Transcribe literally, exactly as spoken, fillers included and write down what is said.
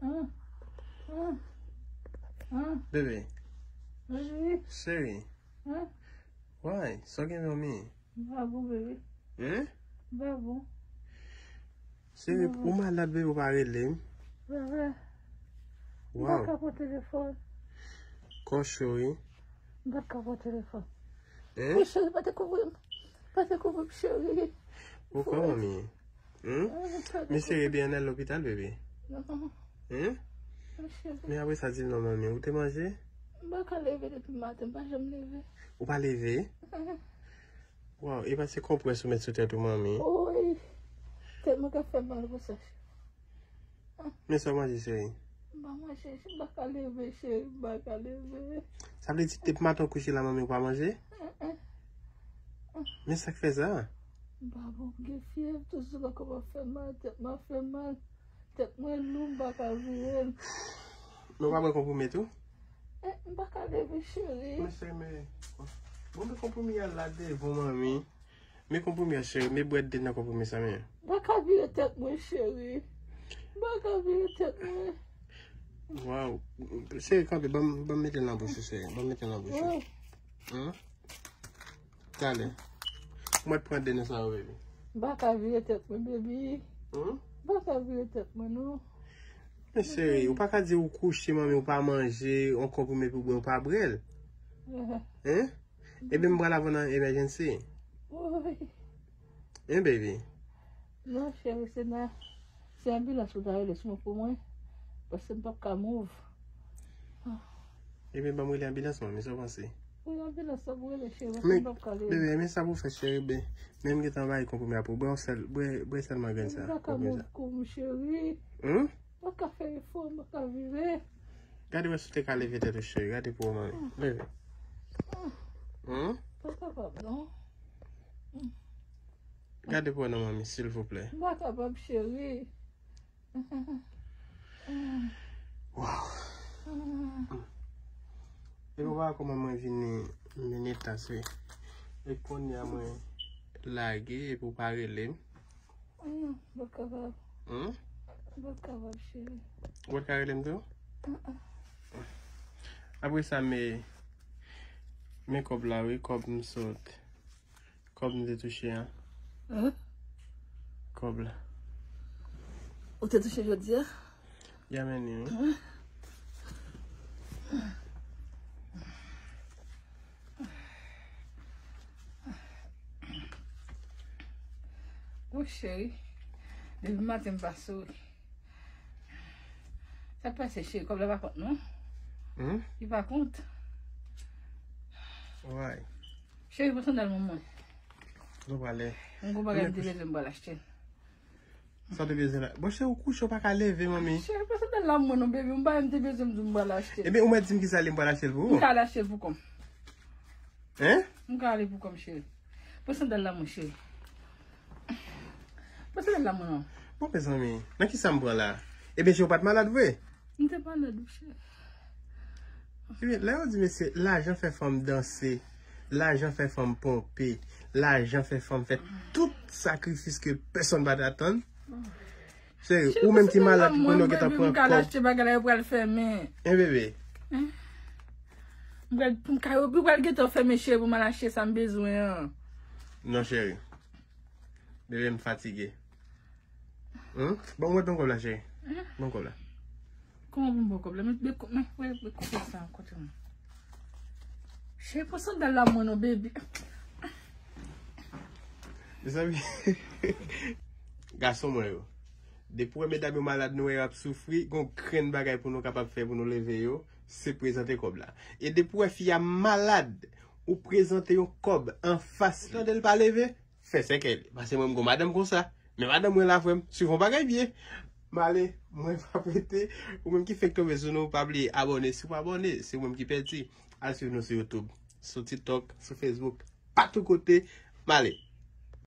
Ah. Ah. Ah. Bebe. Bebe. Cheri. Ah. Why? Sa w gen, manmi? M pa bon, bebe. Hein? M pa bon. Cheri, ou malad, bebe, ou pa rele m. Bebe. Wow. M pa ka pran telefòn. Kò cho, wi. M pa ka pran telefòn. Hein? Mon cheri, pa te kouvri m. Pa te kouvri m, cheri. Poukwa, manmi? Hmm? Men cheri, ebyen, ann al lopital, bebe. Non. Hein? Men apre sa, di m non, manmi, ou te manje? M pa ka leve depi maten, m pa janm leve. Ou pa leve? Waw, e pa se konprès ou met sou tèt ou, manmi? Wi. Tèt mwen ka fè mal konsa. Men sa w manje, cheri? M pa manje, m pa ka leve, cheri, m pa ka leve. Sa vle di depi maten w kouche la, manmi, ou pa manje? Men sa k fè sa? M pa bon, m gen fyèv, tout sou kò m ap fè mal, tèt mwen ap fè mal, tèt mwen lou, m pa ka vire l. Men ou pa pran konprime tou? Eh, m pa ka leve, cheri. Men cheri, men, bon, men konprime a la devan, manmi. Men konprime a, cheri, men bwèt de nan konprime sa, men. M pa ka vire tèt mwen, cheri. M pa ka vire tèt mwen. Waw. Cheri, kanpe, ban m, ban m mete l nan bouch ou, cheri. Ban m mete l nan bouch ou. Waw. Hmm? Talè. Mwen pran de nan sa yo, baby. M pa ka vire tèt mwen, baby. Hmm? M pa ka vire tèt mwen, non. Men cheri, ou pa ka di ou kouche, manmi, ou pa manje, on konprime pou bwè, ou pa bwè l. Hein? Ebyen, m pral avè w nan emergency. Woy. Hein, baby? Non, cheri, se nan, se anbilans ou ta rele sou mwen pou mwen, paske m p ap ka move. Ebyen, ban m rele anbilans, manmi, sa w panse? Wi, anbilans la pou rele, cheri, paske m p ap ka leve. Bebe, men sa pou fè, cheri, ben, men m gentan bay konprime a pou bwè, yon sèl, bwè, bwè sèlman grenn sa, konprime sa. M pa ka move kou m, cheri. Hmm? Mwen ka fè efò, mwen ka vire. Gade wè si w te ka leve tèt ou, cheri. Gade pou w, manmi. Leve. Hmm? Pa kapab, non. Gade pou w, non, manmi, silvouplè. Mwen pa kapab, cheri. Waw. E ou pa wè kòman mwen vini, vini eta, cheri. E kounye a mwen lage, epi ou pa rele m. Non, m pa kapab. Hmm? M pa kapab, cheri. Ou pa ka rele m tou? Apre sa, men, men kòb la, wi, kòb m sot. Kòb m te touche an. Hein? Kòb la. Ou te touche jodi a? Ya, men, wi. Hein? Bon, cheri, depi maten m pa souri. Sa k pase, cheri? Kòb la pa kont, non? Hmm? Li pa kont? Why? Cheri, pran sandal mwen. Nou prale. M gon bagay m te bezwen, m pral achte l. Sa w te bezwen la? Bon, cheri, ou kouche, ou pa ka leve, manmi. Cheri, pran sandal la mwen non, baby. M pa, m te bezwen m di m pral achte l. Ebyen, ou mèt di m ki sa li m pral achte l pou ou. M ka al achte l pou kò m. Hein? M ka ale pou kò m, cheri. Pran sandal la mwen, cheri. Pran sandal la mwen non. Bon, mezanmi, nan ki sa m pran la? Ebyen, cheri, ou pa t malad vre? M te malad, wi, cheri. Ebyen, lè yo di, mesye, lajan fè fanm danse, lajan fè fanm ponpe, lajan fè fanm fè tout sakrifis ke pèsonn pa t atann. Cheri, ou menm ki malad, pou nou gentan pran kòb. M ka al achte bagay la, yo pral fèmen. Hein, bebe? Hein? M pral, pou m ka, yo pral gentan fèmen, cheri, pou m al achte sa m bezwen an. Non, cheri. Bebe, m fatige. Hmm? Bon, mwen ban m kòb la, cheri. Ban m kòb la. Kòman pou m ba w kòb la? Men, men, men, men, men, kote sa, kote mwen? Cheri, pran sandal la mwen non, baby. Mezanmi, gason mwen yo, depi w wè medam yo malad, nou wè y ap soufri, gon grenn bagay pou nou kapab fè pou nou leve yo, se prezante kòb la. E depi w wè fi a malad, ou prezante yon kòb anfas li. Tande l pa leve, fè sèkèy li. Paske mwen, m gon madanm konsa. Men madanm mwen la, frè m, swiv yon bagay byen. M ale, mwen p ap rete. Ou menm ki fenk tonbe sou nou, pa bliye abòne. Si w pa abòne, se ou menm ki pèdi. Al swiv nou sou YouTube, sou TikTok, sou Facebook, patou kote. M ale.